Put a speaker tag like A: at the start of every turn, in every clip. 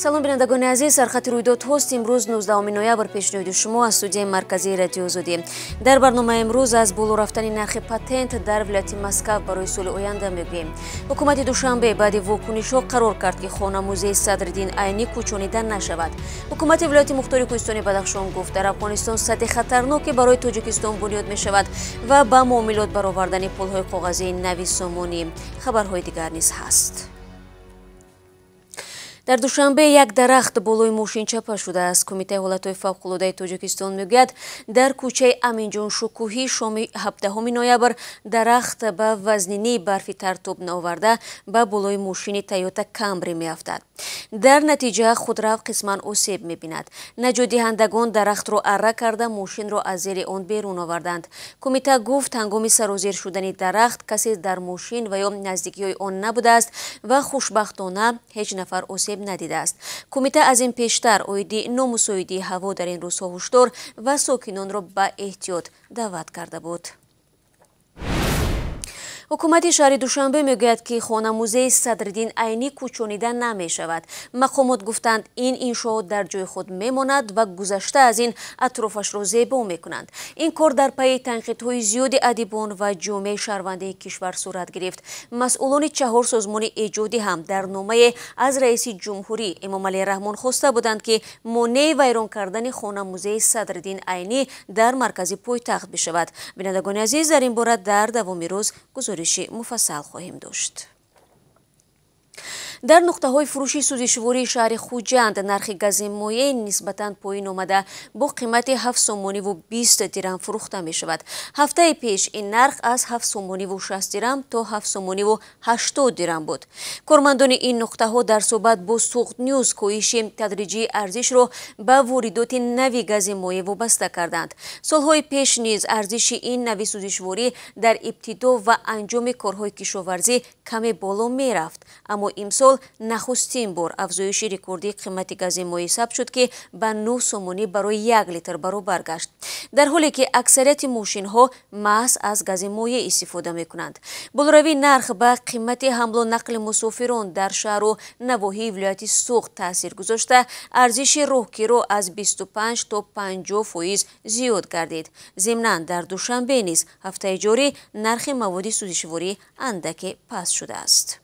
A: Салом, бинандагони азиз, сархати рӯйдодҳост. Имрӯз 19 ноябр пешниҳоди шумо аз студияи марказии Радиои Озодӣ. Дар барномаи имрӯз аз боло рафтани нархи патент дар вилояти Москав барои соли оянда мегӯем. Ҳукумати Душанбе баъди вокунишҳо қарор кард, ки хона-музеи Садриддин Айнӣ кӯчонида нашавад. Ҳукумати вилояти мухтори Кӯҳистони Бадахшон гуфт, дар Афғонистон садди хатарноке барои Тоҷикистон бунёд мешавад ва ба муомилот баровардани пулҳои коғазии нави сомонӣ. Хабарҳои дигар низ ҳаст. Дар Душанбе як дарахт болои мошин чапа шудааст. Кумитаи ҳолатҳои фавқулодаи Тоҷикистон мегӯяд, дар кӯчаи Аминҷон Шукӯҳӣ шоми 17 ноябр дарахт ба вазнинии барфи тартуб наоварда ба болои мошини Тойота Камри меафтад. Дар натиҷа худрав қисман осеб мебинад. Наҷотдиҳандагон дарахтро арра карда, мошинро аз зери он берун оварданд. Кумита гуфт, ҳангоми сарозер шудани дарахт касе дар мошин ва ё наздикиҳои он набудааст ва хушбахтона ҳеҷ нафар осеб надидааст. Кумита аз ин пештар оиди номусоидии ҳаво дар ин рӯзҳо ҳушдор ва сокинонро ба эҳтиёт даъват карда буд. Ҳукумати шаҳри Душанбе мегӯяд, ки хона-музеи Садриддин Айнӣ кӯчонида намешавад. Мақомот гуфтанд, ин иншоот дар ҷои худ мемонад ва гузашта аз ин атрофашро зебо мекунанд. Ин кор дар пайи танқидҳои зиёди адибон ва ҷомеаи шаҳрвандии кишвар сурат гирифт. Масъулони чаҳор созмони эҷодӣ ҳам дар номае аз раиси ҷумҳурӣ Эмомалӣ Раҳмон хоста буданд, ки монеи вайрон кардани хона-музеи Садриддин Айнӣ дар маркази пойтахт бишавад. Бинандагони азиз, дар ин бора дар давоми рӯз гузориши муфассал хоҳем дошт. Дар нуқтаҳои фурӯши сӯзишвории шаҳри Хуҷанд нархи гази моеъ нисбатан поин омада, бо қимати 7 сомониву 20 дирам фурӯхта мешавад. Ҳафтаи пеш ин нарх аз 7 сомониву 60 дирам то 7 сомониву 80 дирам буд. Кормандони ин нуқтаҳо дар суҳбат бо Суғд Ньюз коҳиши тадриҷии арзишро ба воридоти нави гази моеъ вобаста карданд. Солҳои пеш низ арзиши ин нави сӯзишворӣ дар ибтидо ва анҷоми корҳои кишоварзӣ каме боло мерафт, аммо имсол нахустин бор афзоиши рекордии қимати гази моеъ сабт шуд, ки ба 9 сомонӣ барои 1 литр баробар гашт, дар ҳоле ки аксарияти мошинҳо маҳз аз гази моеъ истифода мекунанд. Болоравии нарх ба қимати ҳамлу нақли мусофирон дар шаҳру навоҳии вилояти Суғд таъсир гузошта, арзиши роҳкиро аз 25 то 50% зиёд гардид. Зимнан, дар Душанбе низ ҳафтаи ҷорӣ нархи маводи сӯзишворӣ андаке паст шудааст.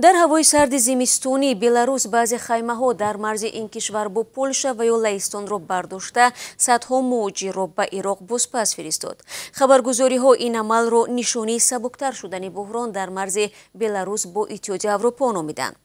A: Дар ҳавои сарди зимистонӣ Беларус баъзе хаймаҳо дар марзи ин кишвар бо Полша ва ё Лаҳистонро бардошта, садҳо муҳоҷирро ба Ироқ бозпас фиристод. Хабаргузориҳо ин амалро нишонаи сабуктар шудани буҳрон дар марзи Беларус бо Иттиҳоди Аврупо номиданд.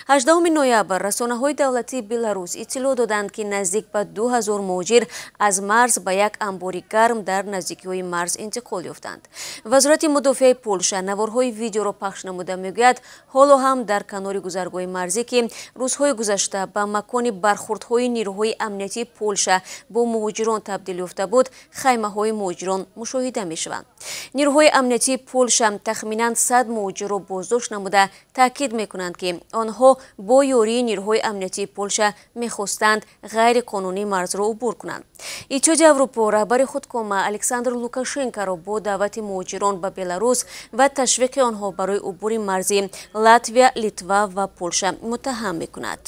A: 18 ноябр расонаҳои давлатии Беларус иттилоъ доданд, ки наздик ба 2000 муҳоҷир аз марз ба як амбори гарм дар наздикиҳои марз интиқол ёфтанд. Вазорати мудофиаи Полша наворҳои видеоро пахш намуда мегӯяд, ҳоло ҳам дар канори гузаргоҳи марзӣ, ки рӯзҳои гузашта ба макони бархурдҳои нирӯҳои амниятии Полша бо муҳоҷирон табдил ёфта буд, хаймаҳои муҳоҷирон мушоҳида мешаванд. Нирӯҳои амниятии Полша тахминан 100 муҳоҷирро боздошт намуда, таъкид мекунанд, ки онҳо бо ёрии нирӯҳои амниятии Полша мехостанд ғайриқонунӣ марзро убур кунанд. Иттиҳоди Аврупо раҳбари худкома Александр Лукашенкоро бо даъвати муҳоҷирон ба Беларус ва ташвиқи онҳо барои убури марзи Латвия, Литва ва Полша муттаҳам мекунад.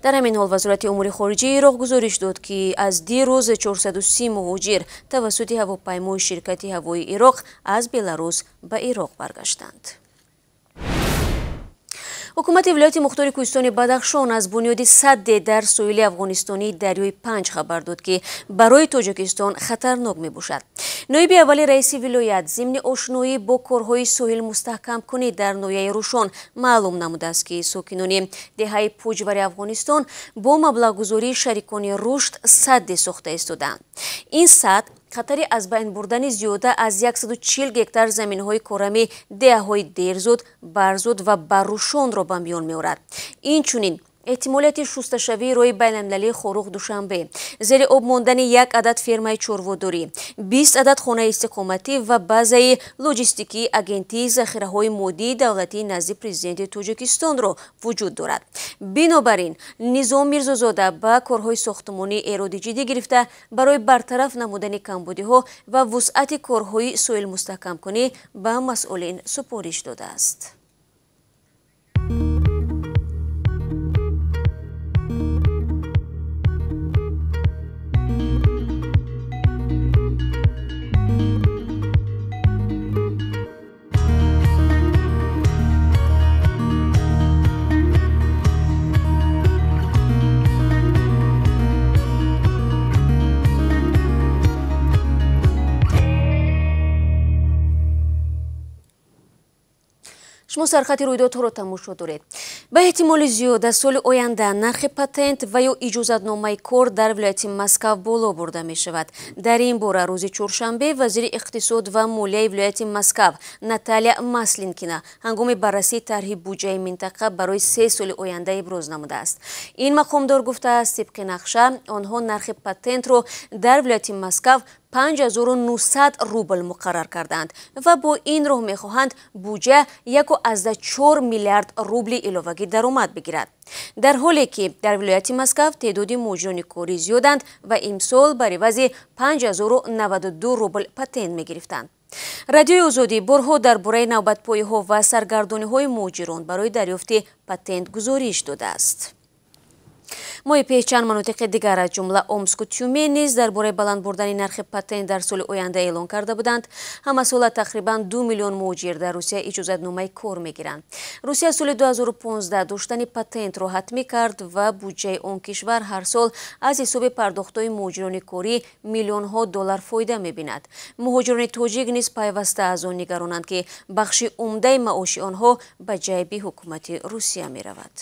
A: Дар ҳамин ҳол Вазорати умури хориҷии Ироқ гузориш дод, ки аз дирӯз 430 муҳоҷир тавассути ҳавопаймои ширкати ҳавоии Ироқ аз Беларус ба Ироқ баргаштанд. Ҳукумати вилояти мухтори Кӯҳистони Бадахшон аз бунёди садде дар соҳили афғонистонии дарёи Панҷ хабар дод, ки барои Тоҷикистон хатарнок мебошад. Ноиби аввали раиси вилоят зимни ошноӣ бо корҳои соҳилмустаҳкамкунӣ дар ноҳияи Рӯшон маълум намудааст, ки сокинони деҳаи Пуҷвари Афғонистон бо маблағгузории шарикони рушд садде сохта истодаанд. Ин сад хатари аз байн бурдани зиёда аз 140 гектар заминҳои корами деҳаҳои Дерзуд, Барзуд ва Баррушонро ба миён меорад. Инчунин эҳтимолияти шусташавии роҳи байналмилалии Хоруғ Душанбе, зери об мондани як адад фермаи чорводорӣ, 20 адад хонаи истиқоматӣ ва базаи лоҷистикии Агентии захираҳои моддии давлатии назди президенти Тоҷикистонро вуҷуд дорад. Бинобар ин, Низом Мирзозода ба корҳои сохтмонӣ эроди ҷиддӣ гирифта, барои бартараф намудани камбудиҳо ва вусъати корҳои соҳилмустаҳкамкунӣ ба масъулин супориш додааст. Шумо сархати рӯйдодҳоро тамошо доред. Ба эҳтимоли зиёд аз соли оянда нархи патент ва ё иҷозатномаи кор дар вилояти Москав боло бурда мешавад. Дар ин бора рӯзи чоршанбе вазири иқтисод ва молияи вилояти Москав Наталия Маслинкина ҳангоми баррасии тарҳи буҷаи минтақа барои 3 соли оянда иброз намудааст. Ин мақомдор гуфтааст, тибқи нақша онҳо нархи патентро дар вилояти Москав 5900 рубл муқаррар карданд ва бо ин роҳ мехоҳанд буҷа 1,4 миллиард рубли иловагӣ даромад бигирад. Дар ҳоле ки дар вилояти Москав теъдоди муҳоҷирони корӣ зиёданд ва имсол бар ивази 5092 рубл патент мегирифтанд. Радиои Озодӣ борҳо дар бораи навбатпоиҳо ва саргардониҳои муҳоҷирон барои дарёфти патент гузориш додааст. Моҳи пеш чанд манотиқи дигар аз ҷумла Омску Тюмен низ дар бораи баланд бурдани нархи патент дар соли оянда эълон карда буданд. Ҳамасола тақрибан 2 миллион муҳоҷир дар Русия иҷозатномаи кор мегиранд. Русия соли 2015 доштани патентро ҳатмӣ кард ва буҷаи он кишвар ҳар сол аз ҳисоби пардохтҳои муҳоҷирони корӣ миллионҳо доллар фоида мебинад. Муҳоҷирони тоҷик низ пайваста аз он нигаронанд, ки бахши умдаи маоши онҳо ба ҷайби ҳукумати Русия меравад.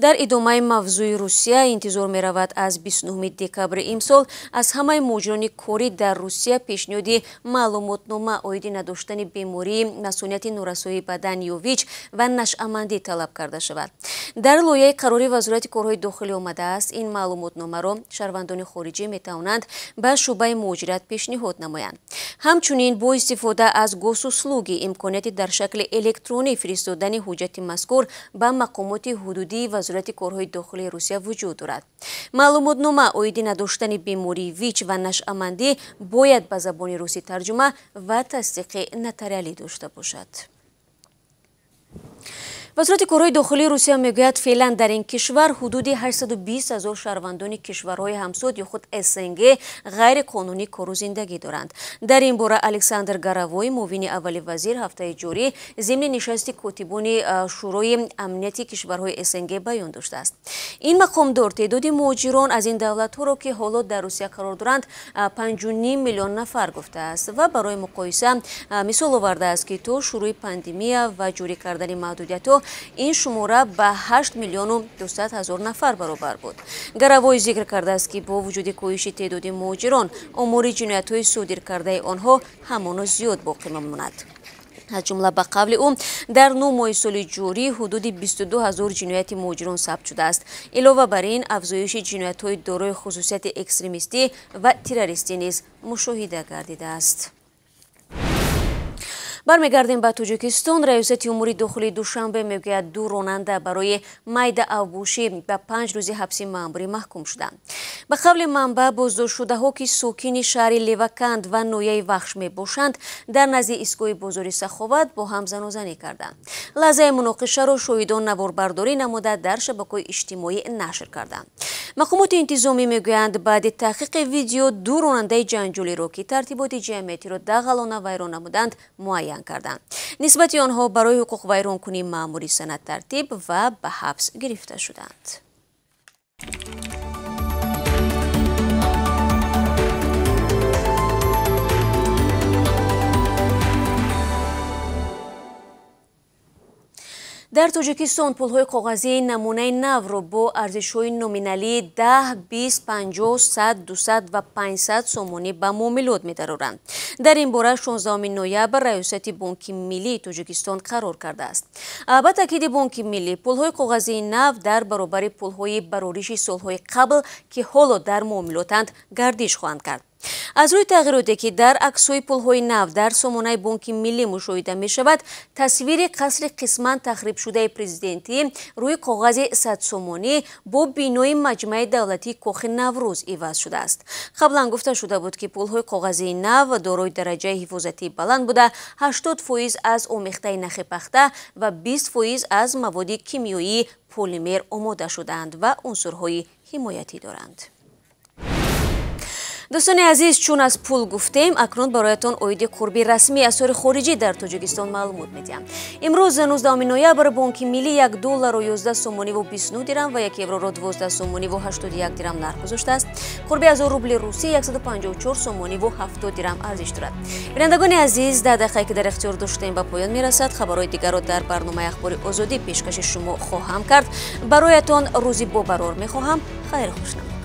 A: Дар идомаи мавзӯи Русия интизор меравад аз 29 декабри имсол аз ҳамаи муҳоҷирони корӣ дар Русия пешниҳоди маълумотнома оиди надоштани бемории масунияти норасоии бадан ё ВИЧ ва нашъамандӣ талаб карда шавад. Дар лоиҳаи қарори Вазорати корҳои дохилӣ омадааст, ин маълумотномаро шаҳрвандони хориҷӣ метавонанд ба шӯъбаи муҳоҷират пешниҳод намоянд. Ҳамчунин бо истифода аз госуслуги имконияти дар шакли электронӣ фиристодани ҳуҷҷати мазкур ба мақомоти ҳудудии Вазорати корҳои дохилии Русия вуҷуд дорад. Маълумотнома оиди надоштани бемории ВИЧ ва нашъамандӣ бояд ба забони русӣ тарҷума ва тасдиқи нотариалӣ дошта бошад. Вазорати корҳои дохилии Русия мегӯяд, феълан дар ин кишвар ҳудуди 820 ҳазор шаҳрвандони кишварҳои ҳамсуд ё худ СНГ ғайриқонунӣ кору зиндагӣ доранд. Дар ин бора Александр Горовой, муовини аввали вазир, ҳафтаи ҷорӣ зимни нишасти котибони Шӯрои амнияти кишварҳои СНГ баён доштааст. Ин мақомдор теъдоди муҳоҷирон аз ин давлатҳоро, ки ҳоло дар Русия қарор доранд, 5,5 миллион нафар гуфтааст ва барои муқоиса мисол овардааст, ки то шурӯи пандемия ва ҷорӣ кардани маҳдудиятҳо ин шумора ба 8 миллиону 200 ҳазор нафар баробар буд. Горовой зикр кардааст, ки бо вуҷуди коҳиши теъдоди муҳоҷирон омори ҷиноятҳои содир кардаи онҳо ҳамоно зиёд боқӣ мемонад. Аз ҷумла ба қавли ӯ дар 9 моҳи соли ҷорӣ ҳудуди 22 ҳазор ҷинояти муҳоҷирон сабт шудааст. Илова бар ин афзоиши ҷиноятҳои дорои хусусияти экстремистӣ ва террористӣ низ мушоҳида гардидааст. Бармегардем ба Тоҷикистон. Раёсати умури дохилии Душанбе мегӯяд, 2 ронанда барои майда авбошӣ ба 5 рӯзи ҳабси маъмурӣ маҳкум шуданд. Ба қавли манбаъ, боздоштшудаҳо, ки сокини шаҳри Леваканд ва ноҳияи Вахш мебошанд, дар назди истгоҳи бозори Саховат бо ҳам занозанӣ карданд. Лаҳзаи муноқишаро шоҳидон наворбардорӣ намуда дар шабакаҳои иҷтимоӣ нашр карданд. Мақомоти интизомӣ мегӯянд, баъди таҳқиқи видео 2 ронандаи ҷанҷолиро, ки тартиботи ҷамъиятиро дағалона вайрон намуданд, муайян карданд. Нисбати онҳо барои ҳуқуқвайронкунии маъмурӣ санад тартиб ва ба ҳабс гирифта шуданд. Дар Тоҷикистон пулҳои коғазии намунаи навро бо арзишҳои номиналии 10, 20, 50, 100, 200 ва 500 сомонӣ ба муомилот медароранд. Дар ин бора 16 ноябр Раёсати Бонки Миллии Тоҷикистон қарор кардааст. Ба таъкиди Бонки Миллӣ, пулҳои коғазии нав дар баробари пулҳои барориши солҳои қабл, ки ҳоло дар муомилотанд, гардиш хоҳанд кард. Аз рӯи тағйироте, ки дар аксҳои пулҳои нав дар сомонаи Бонки Миллӣ мушоҳида мешавад, тасвири қасри қисман тахрибшудаи президентӣ рӯи коғази 100 сомонӣ бо бинои маҷмӯаи давлатии Кохи Наврӯз иваз шудааст. Қаблан гуфта шуда буд, ки пулҳои коғазии нав дорои дараҷаи ҳифозатии баланд буда, 80% аз омехтаи нахи пахта ва 20% аз маводи кимиёии полимер омода шудаанд ва унсурҳои ҳимоятӣ доранд. Дӯстони азиз, чун аз пул гуфтем, акнун бароятон оиди қурби расмии асъори хориҷӣ дар Тоҷикистон маълумот медиҳам. Имрӯз 19 ноябр Бонки Миллӣ 1 долларро 11 сомониву 29 дирам ва 1 евроро 12 сомониву 81 дирам нарх гузоштааст. Қурби 1000 рубли русӣ 154 сомониву 70 дирам арзиш дорад. Бинандагони азиз, 10 дақиқае ки дар ихтиёр доштем ба поён мерасад. Хабарҳои дигарро дар барномаи Ахбори Озодӣ пешкаши шумо хоҳам кард. Бароятон рӯзи бобарор мехоҳам. Хайр, хуш намоед.